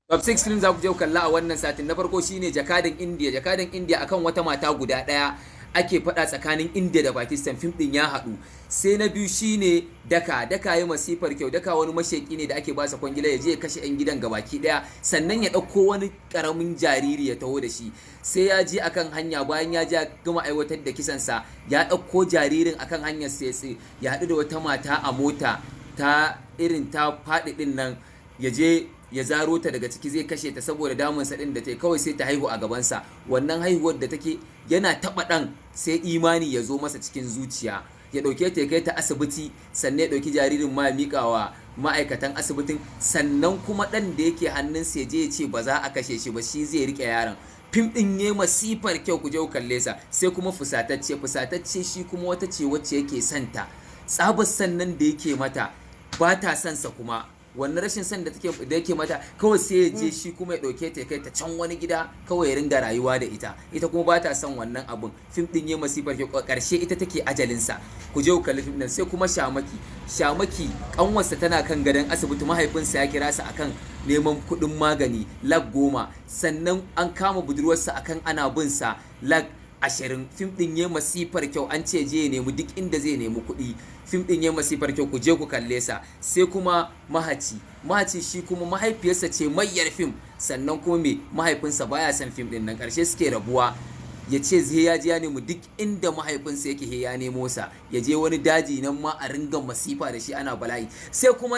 Top 6 film za ku je ku kalla a wannan satin. Na farko shine Jakadan India. Jakadan India akan wata mata guda ɗaya ake faɗa tsakanin India da Pakistan. Fim ɗin ya haɗu. Sai na biyu shine Daka. Daka yi masifar kyau. Daka wani masheki ne da ake basa kwangila ya je ya kashe 'yan gidan gabaki ɗaya, sannan ya ɗauko wani ƙaramin jariri ya taho da shi. Sai ya je akan hanya, bayan ya je ya gama aiwatar da kisansa, ya ɗauko jaririn akan hanyar, sai ya haɗu da wata mata a mota ta irin ta faɗi ɗin nan, ya je ya zaro ta daga ciki, zai kashe ta saboda damunsa din da ta kawai, sai ta haihu a gabansa. Wannan haihuwar da take, yana taɓa ɗan sai imani ya zo masa cikin zuciya, ya ɗauke ta ya kai ta asibiti, sannan ya ɗauki jaririn ma ya miƙa wa ma'aikatan asibitin, sannan kuma ɗan da yake hannunsa ya je ya ce ba za a kashe shi ba, shi zai riƙe yaron. Fim ɗin ya masifar kyau, ku je ku kalle sa. Sai kuma Fusatacce. Fusatacce shi kuma wata ce wacce yake santa, tsabar sannan da yake mata ba ta son sa, kuma wannan rashin son da take da yake mata, kawai sai ya je shi kuma ya dauke ta ya kai ta can wani gida, kawai ya ringa rayuwa da ita. Ita kuma ba ta son wannan abun. Fim din ya masifar kyau, karshe ita take ajalin sa. Ku je ku kalli fim din. Sai kuma Shamaki. Shamaki, kanwarsa tana kan gadon asibiti, mahaifinsa ya kira sa akan neman kuɗin magani lakh 10, sannan an kama budurwarsa akan ana bin sa lakh 20. Fim din ya masifar kyau, an ce je ya nemi duk inda zai nemi kuɗi. Fim din ya masifar kyau, ku je ku kalle sa. Sai kuma Mahaci. Mahaci shi kuma mahaifiyarsa ce mayyar fim, sannan kuma me mahaifinsa baya son fim din nan, karshe suke rabuwa. Ya ce zai ya je ya nemi duk inda mahaifinsa yake, ya nemo sa, ya je wani daji, nan ma a ringa masifa da shi ana bala'i. Sai kuma